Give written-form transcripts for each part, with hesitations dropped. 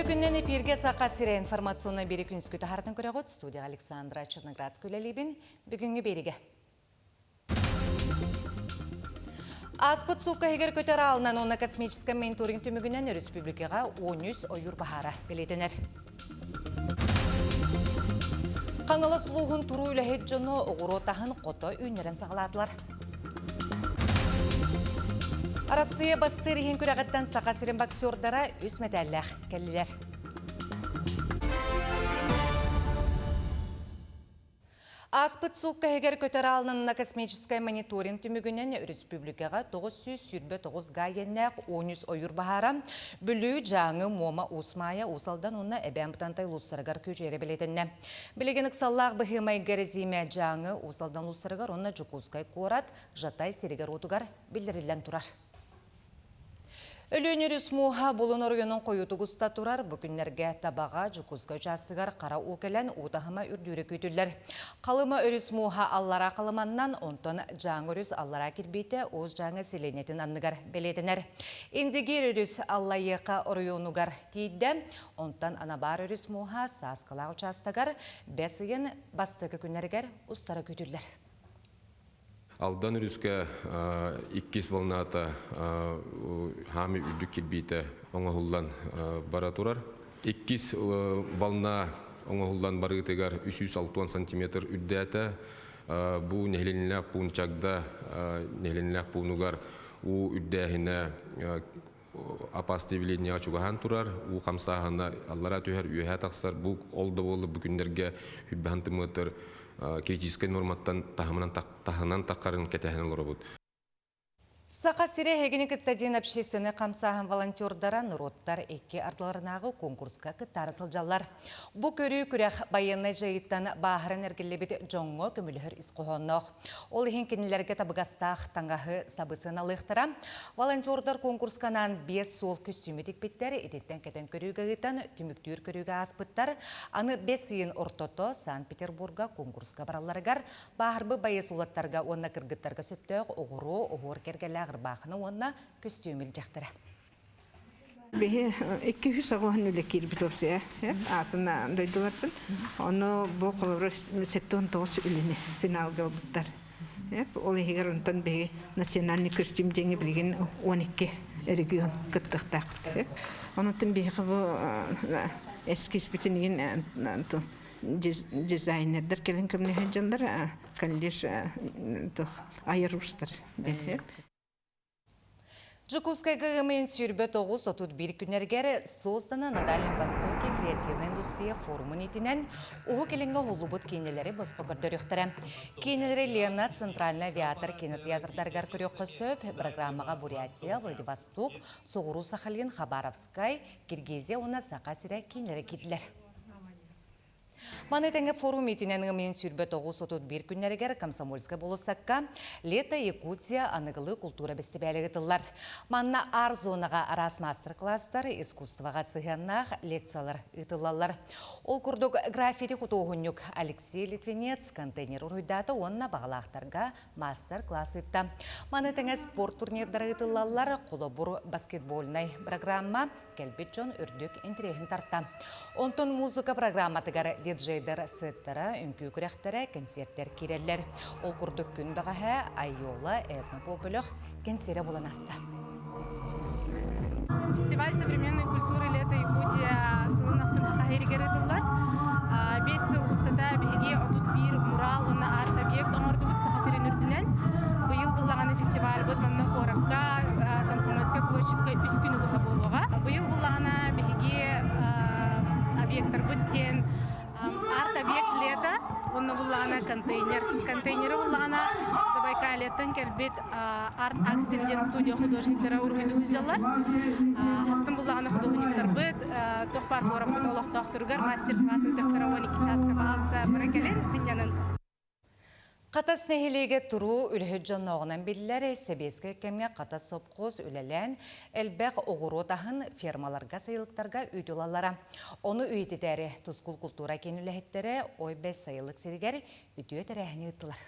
Үтүө күннэн эпииргэ Саха сирэ информационнай биэри күнүскү таһаартан көрөҕүт. Студия Александра Черноградская үлэлиибин. Бүгүҥҥү биэригэ. Ааспыт суукка иһигэр көтөр аалынан уонна космическай мониторинг түмүгүнэн өрөспүүбүлүкэҕэ 13 ойуур баһаара бэлиэтэнэр. Хаҥалас улууһун туруу үлэһит дьоно оҕуруот аһын хото үүннэрэн саҕалаатылар. Арассыыйа бастыыр иһин күрэҕиттэн Саха сирин боксердара үс мэтээллээх кэллилэр. Ааспыт суукка иһигэр көтөр аалынан космическай мониторинг түмүгүнэн өрөспүүбүлүкэҕэ 929 га иэннээх 13 ойуур баһаара Бүлүү, Дьааҥы, Муома, Уус Маайа, Уус Алдан уонна Эбээн Бытантай улуустарыгар күүчэйэрэ бэлиэтэннэ. Билигин ыксаллаах быһыы-майгы эрэсиимэ Дьааҥы, Уус Алдан улуустарыгар уонна Дьокуускай куорат Жатай сиригэр-уотугар биллэриллэн турар. Өлүөн өрүс мууһа Булун оройуонун хойуутук уста турар. Бу күннэргэ Табаҕа, Дьокуускай учаастагар хара уу кэлэн, уу таһыма үрдүүрэ күүтүллэр. Халыма өрүс мууһа Аллараа Халыманнан, онтон Дьааҥы өрүс Аллараа Кирбиитэ Уус Дьааҥы сэлиэнньэтин анныгар бэлиэтэнэр. Индигир өрүс Аллайыаха оройуонугар тиийдэ. Онтон Анабаар өрүс мууһа Сааскылаах учаастагар бэс ыйын бастакы күннэригэр устара күүтүллэр. Алдан өрүскэ иккис волната хаами үрдүк кирбиитэ оҥоһуллан бара турар. Иккис волна оҥоһуллан барыытыгар 360 сантиметр үрдээтэ. Бу нэһилиэнньэлээх пуун Чагда нэһилиэнньэлээх пуунугар уу үрдээһинэ опасное явлениеҕа чугаһаан турар, уу хамсааһына аллара түһэр, үөһэ тахсар. Бу ол да буоллар бу күннэргэ хүрбэ сантиметр критическай норматтан таһымынан таһынан таххарын кэтэһэн олоробут. Саха сирэ эһигини кытта диэн общественнай хамсааһын волонтердара норуоттар икки ардыларынааҕы конкурска кыттаары сылдьаллар. Бу көрүү күрэх байыаннай дьайыыттан бааһыран эргиллибит дьоҥҥо көмөлөһөр ис хоһоонноох. Ол иһин кинилэргэ табыгастаах таҥаһы сабы сыаналыахтара. Волонтердар конкурска анаан биэс суол көстүүмү тикпиттэр, итинтэн кэтэн көрүүгэ ыытан, түмүктүүр көрүүгэ ааспыттар. Аны бэс ыйын ортото Санкт-Петербурга конкурска баралларыгар бааһырбыт байыас уолаттарга уонна кыргыттарга сөптөөх оҕуруо, оһуор кэргэлээх ырбаахыны уонна көстүүм илдьэхтэрэ. Биһи икки үс оҕоһун үлэ киирбит уопсайа атын дойдулартан. Ону бу холобура 79 үлэни финалга ылбыттар. Ол иһигэр онтон биһиги национальный костюм диэҥи билигин 12 регион кыттыахтаахпыт. Онтон биһиги бу эскизпитин игин дизайнердар кэлин көмөлөһө дьоннор колледж айар уустар Дьокуускайга ымыйын 29-31 күннэригэр создана на Дальнем Востоке креативная индустрия форумун итинэн Уһук Илиҥҥэ уһуллубут киинэлэри босхо көрдөрүөхтэрэ. Киинэлэри Лена Центральный авиатор кинотеатрдарыгар көрүөххэ сөп. Программаҕа Бурятия, Владивосток, Соҕуруу Сахалин, Хабаровскай, Киргизия уонна Саха сирэ киинэлэрэ киирдилэр. Маны тэҥэ форум итинэн ымыйын 29-31 күннэригэр Комсомольскай болуоссакка «Лето Якутия» аныгылыы култуура бэстибээлэ ыытыллар. Манна ар зонаҕа араас маастар-класстар, искусствоҕа сыһыаннаах лекциялар ыытыллаллар. Ол курдук граффити худуоһунньук Алексей Литвинец контейнер уруһуйдаата уонна баҕалаахтарга маастар-класс ыытта. Маны тэҥэ спорт турнирдара ыытыллаллар, холобур, баскетбольнай программа кэлбит дьон үрдүк интэриэһин тарта. Онтон музыка программатыгар диджейдэр сеттара, үҥкүү күрэхтэрэ, кэнсиэртэр киирэллэр. Ол курдук күн бэҕэһээ Айола этно-поп бөлөх кэнсиэрэ буолан ааста. Фестиваль современной культуры «Лето Якутия» сылын ахсын Саха сиригэр ыытыллар. Биэс сыл устата биһиги 31 мурал уонна арт-объект оҥордубут Саха сирин үрдүнэн. Быйыл буллаҕына фестивальбыт манна куоракка Комсомольскай площадька үс күнү быһа буолуоҕа. Быйыл буллаҕына биһиги объектарбыт диэн арт-объект лето уонна буллаҕына контейнер. Контейнеры буллаҕына Забайкальеттан кэлбит арт аксель диэн студия художниктара уруһуйдуу сылдьаллар. Хассын буллаҕына художниктарбыт туох баар куораппыт олохтоохторугар мастер-класс ыытыахтара 12 чааска баҕаста бары кэлин сынньанын. Хатас нэһилиэгэ туруу үлэһит дьоннооҕунан биллэр, сэбиэскэй кэмҥэ Хатас сопхуос үлэлээн, элбэх оҕуруот аһын фермаларга, сайылыктарга үүт ылаллара. Ону үйэтитээри Тускул култуура киин үлэһиттэрэ Ой Бэс сайылык сиригэр үтүө тэрээһини ыыттылар.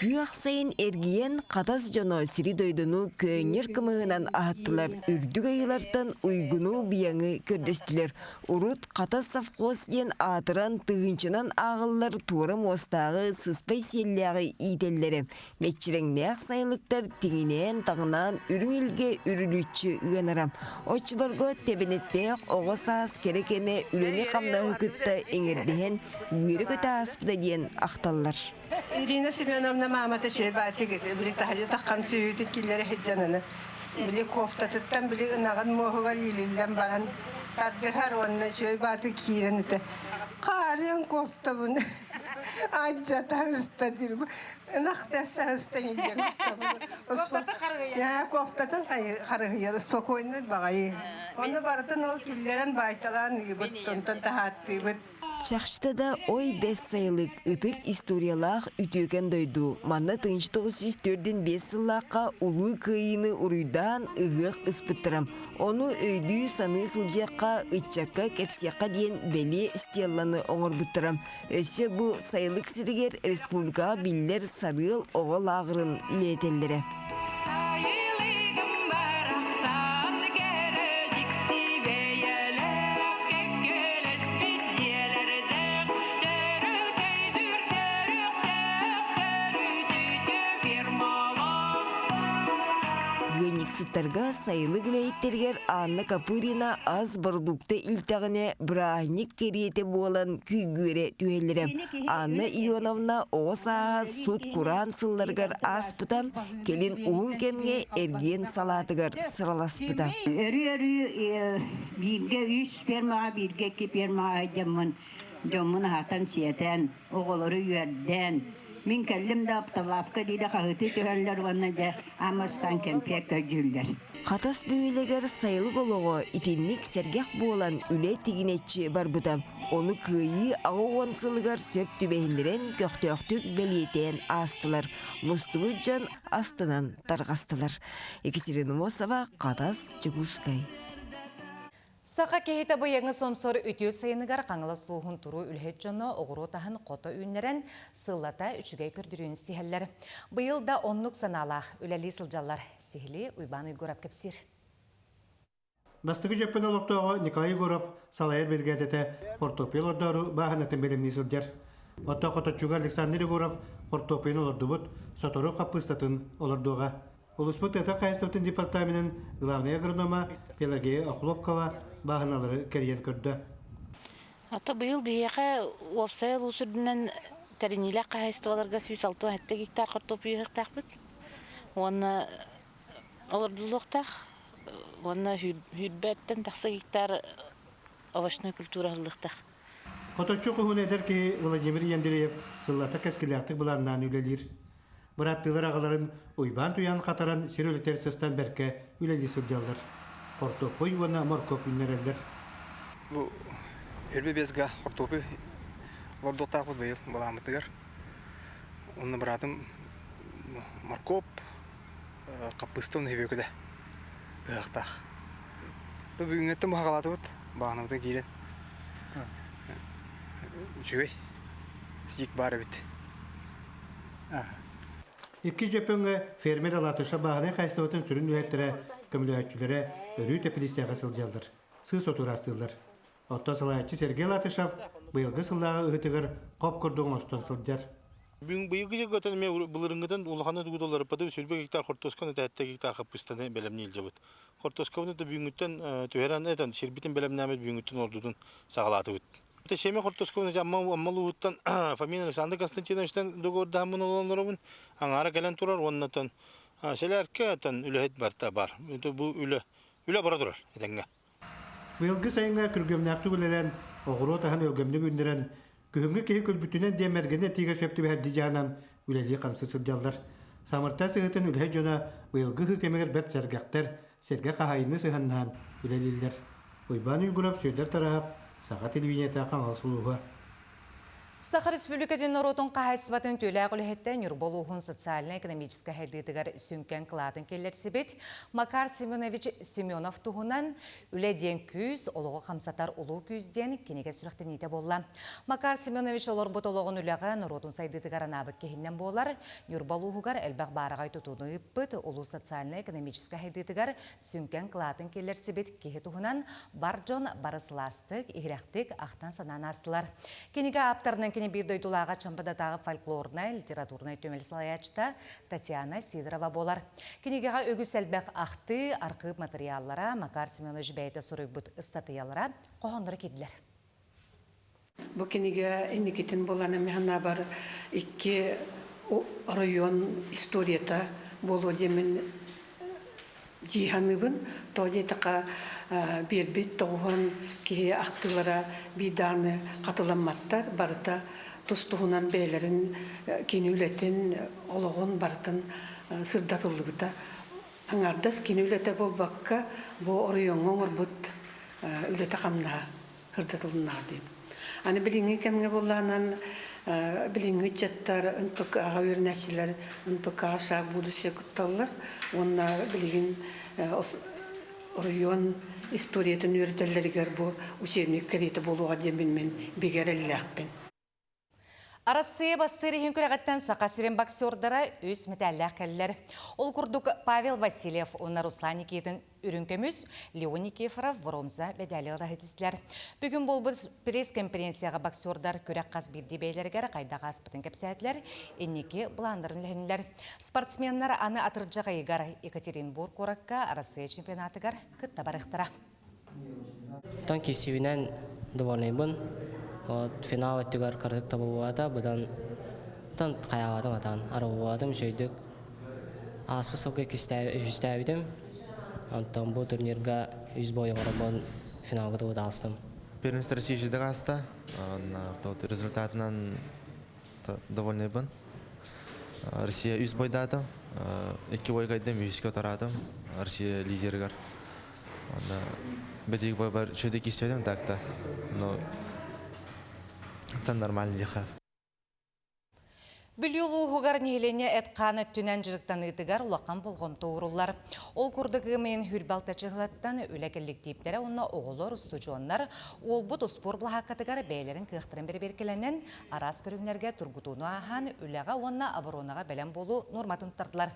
Күөх сайын эргийэн Хатас дьоно сири-дойдуну көөнньөр кымыһынан аһаттылар, үрдүк айыылартан уйгуну-быйаҥы көрдөстүлэр. Урут Хатас совхоз диэн аатыран тыһыынчанан ааҕыллар туора муостааҕы сыспай сиэллээҕи иитэллэрэ. Мэччирэҥнээх сайылыктар тиҥинээн-таҥнаан үрүҥ илгэ үрүлүччү ыанара. Оччолорго тэбэнэттээх оҕо саас кэрэ кэмэ үлэни-хамнаһы кытта иҥэрдэһэн үөрэ-көтө ааспыта диэн ахталлар. Ирина Семеновна маамата үчүгэй баатык били таһырдьа таххан сүөһүтүн киллэрэ сылдьан аны били кофтатыттан били ынаҕын муоһугар иилиллэн баран тардыһар уонна үчүгэй баатык киирэн этэ хаарыан кофтабын Адьата ыста диир. Ынах тэссе ыстан илдьэн Кофтатын харыһыйар спокойно баҕайы. Ону барытын ол киллэрэн баайталаан ыыбыт, онтон таһааттыыбыт. Чахчыта да ой бэс сайылык ытык историялаах үтүөкэн дойду. Манна 1904 сыллаахха Улуу Кыайыыны уруйдаан ыһыах ыспыттара. Ону өйдүү-саныы сылдьыахха, ыччакка кэпсиэххэ диэн бэлиэ стелланы оҥорбуттара. Өссө бу сайылык сиригэр республикаҕа биллэр Сарыал оҕо лааҕырын үлэлэтэллэрэ. Ыанньыксыттарга сайылык үлэһиттэригэр Анна Копырина ас бородуукта илтэҕинэ бырааһынньык кэриэтэ буолан күйгүөрэ түһэллэрэ. Анна Ионовна оҕо сааһа сут-кураан сылларыгар ааспыта, кэлин уһун кэмҥэ эргиэн салаатыгар сыраласпыта. Өрүү-өрүү бииргэ үс фермаҕа, бииргэ икки фермаҕа сылдьаммын дьоммун аһатан-сиэтэн, оҕолору үөрдэн, мин кэллим да автолавка диирэ хаһыытыы түһэллэр уонна дьэ амастан кэмпиэт көрдүүллэр. Хатас бөһүөлэгэр сайылык олоҕо итинник сэргэх буолан үлэ тигинэччи барбыта. Ону Кыайыы 80 сылыгар сөп түбэһиннэрэн көхтөөхтүк бэлиэтээн аастылар. Мустубут дьон астынан тарҕастылар. Екатерина Мосова, Хатас, Дьокуускай. Саха киһитэ быйаҥы сомсор үтүө сайыныгар Хаҥалас улууһун туруу үлэһит дьоно оҕуруот аһын хото үүннэрэн, сыллата үчүгэй көрдөрүүнү ситиһэллэр. Быйыл да оннук санаалаах үлэлии сылдьаллар. Сиһилии Уйбаан Уйгурап кэпсиир. Бастакы Дьөппөн олохтооҕо Николай Егоров салайар биригээдэтэ хортуоппуйа олордоору бааһынатын бэлэмнии сылдьар. Оттон хоточчуга Александр Егоров хортуоппуйун олордубут, сотору хаппыыстатын олордуоҕа. Улууспут тыа хаһаайыстыбатын департаменын главнай агронома Пелагея Охлопкова бааһыналары кэрийэн көрдө. Ата быйыл биһиэхэ уопсай улуус үрдүнэн тэриниилээх хаһаайыстыбаларга 167 гектар хортуоппуйу ыһыахтаахпыт. Уонна олордуллуохтаах. Уонна сүүрбэттэн тахса гектар овощной культура ыһыллыахтаах. Хоточчу куһун эдэр киһи Владимир Ендреев сыллата кэскилээхтик былааннаан үлэлиир. Бырааттыылар аҕаларын Уйбаан Туйаан хатаран сир үлэтигэр сыстан бэркэ үлэлии сылдьаллар. Хортуоппуй уонна моркуоп үүннэрэллэр. Бу Өлбө Безга хортуоппуй олордуохтаахпыт быйыл былааммытыгар. Онно быраатым моркуоп, хаппыыста уонна сүбүөкүлэ ыһыахтаах. Бу бүгүҥҥэттэн баһаҕалаатыбыт, баҕанабытын киирэн. Үчүгэй, сиик баар эбит. Икки Дьөппөҥҥө фермер Алатыша бааһынай хаһаайыстыбатын сүрүн үлэһиттэрэ, көмөлөһөөччүлэрэ өрүү тэпилииссэҕэ сылдьаллар, сыыс оту ыраастыыллар. Оттон салайааччы Сергей Латышев быйылгы сыллааҕы ыһыытыгар хоп курдук оҥостон сылдьар. Быйылгы дьылгытын эмиэ былырыҥҥытын улаханы тугуталларыппаты сүүрбэ гектар хортуосканы тээттэ гектар хаппыстаны бэлэмнии илдьэбит. Хортуоскабыны да бүгүҥҥүттэн түһэрэн этэн сирбитин бэлэмнээммит бүгүҥҥүттэн ордутун саҕалаатыбыт. Семен Хортоскович Амма Амма улууһуттан Фомин Александр Константиновичтан договордаһаммын олоробун. Аҥаара кэлэн турар уоннатан сэлээркэ отон үлэһит барта бар. Бу үлэ үлэ бара турар этэҥҥэ. Быйылгы сайыҥҥа күргүөмнээхтик үлэлээн, оҕуруот аһын өлгөмнүк үүннэрэн, күһүҥҥү киһи күлбүтүнэн диэн мэргэн этиигэ сөп түбэһэрдии дьаһанан үлэлии-хамсыы сылдьаллар. Самырта сыһыытын үлэһит дьоно быйылгы ыһыы кэмигэр бэрт сэргэхтэр, сэргэ хаһаайынныы сыһыаннаһан үлэлииллэр. Уйбаан Уйгурап, Сүөдэр Тараһап, Саха телевидениета, Хаҥалас улууһа. Саха Республикатын норуотун хаһаайыстыбатын төлөөх үлэһиттэ Ньурба улууһун социальнай-экономическай сайдыытыгар сүҥкэн кылаатын киллэрсибит Макар Семенович Семенов туһунан Үлэ диэн күүс, олоҕу хамсатар улуу күүс диэн кинигэ сүрэхтэниитэ буолла. Макар Семенович олорбут олоҕун үлэҕэ норуотун сайдыытыгар анаабыт киһинэн буолар. Ньурба улууһугар элбэх баараҕай тутууну ыыппыт, улуус социальнай-экономическай сайдыытыгар сүҥкэн кылаатын киллэрсибит киһи туһунан бар дьон бары сылаастык, иһирэхтик ахтан-санаан аастылар. Кинигэ ааптарынан кини биир дойдулааҕа Чампадатааҕы фольклорнай, литературнай түмэл салайааччыта Татьяна Сидорова буолар. Кинигэҕэ үгүс элбэх ахтыы, архыып матырыйааллара, Макар Семенович бэйэтэ суруйбут ыстатыйалара, хоһоонноро киирдилэр. Бу кинигэ инникитин буолан эмиэ икки оройуон историята буолуо диэммин дии саныыбын. Тоҕо диэтэххэ биэрбит тоҕуһун киһи ахтыылара биир даҕаны хатыламматтар, барыта тус-туһунан бэйэлэрин кини үлэтин, олоҕун барытын сырдатыллыбыта. Аҥаардас кини үлэтэ буолбакка, бу оройуоҥҥа оҥорбут үлэтэ-хамнаһа сырдатылыннаҕа диэн. Аны билиҥҥи кэмҥэ буоллаҕынан билиҥҥи ыччаттар НПК-ҕа үөрэнээччилэр НПК-ҕа шаг будущее кытталлар уонна билигин оройуон историятын үөрэтэллэригэр бу учебник кэриэтэ буолуоҕа диэммин мин бигэ эрэллээхпин. Арассыыйа бастыыр иһин күрэҕиттэн Саха сирин боксердара үс мэтээллээх кэллэр. Ол курдук Павел Васильев уонна Руслан Никитин үрүҥ көмүс, Леон Никифоров боруонса медали ылаһытистилэр. Бүгүн буолбут пресс-конференцияҕа боксердар күрэх хас биирдии бэйэлэригэр хайдах ааспытын кэпсээтилэр, инники былааннарын үлэһиннилэр. Спортсменнар аны атырдьах ыйыгар Екатеринбург куоракка Арассыыйа чемпионатыгар кытта барыахтара. Оттон киирсибинэн довольнайбын. Вот финал өттүгэр кыратык табыллыбата, быдан тан хайаабатым атаан арыллыбатым үчүгэйдик. Ааспыт сылга үһүстээбитим. Онтон бу турнирга үс бой оҥороммун финалга тылы аастым. Первенство России ааста. Результатынан довольныйбын. Россия үс бойдаата. Икки бойга айдым, үһүскэ отараатым. Россия лидеригэр. Онно бэдик бойбар үчүгэйдик киирсибэтим так-то. Но это нормально диэхэ. Бүлүү улууһугар нэһилиэнньэ эт-хаан өттүнэн дьарыктаныытыгар улахан болҕомто ууруллар. Ол курдук ыамыйын хүрбалта чыһылаттан үлэ кэлликтииптэрэ уонна оҕолор, устудьуоннар уолбут успуор былаһааккатыгар бэйэлэрин кыахтарын бэрэбиэркэлэнэн, араас көрүҥнэргэ тургутууну ааһан, үлэҕэ уонна оборонаҕа бэлэм буолуу нуорматын туттардылар.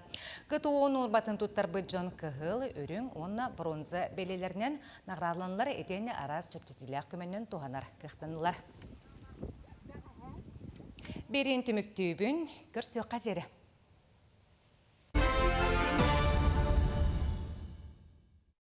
КТО нуорматын туттарбыт дьон кыһыл, үрүҥ уонна бронза бэлиэлэринэн наҕараадаланнылар итиэннэ араас чэпчэтиилээх көмөннөн туһанар кыахтаннылар. Биэриин түмүктүүбүн, көрсүөххэ диэри.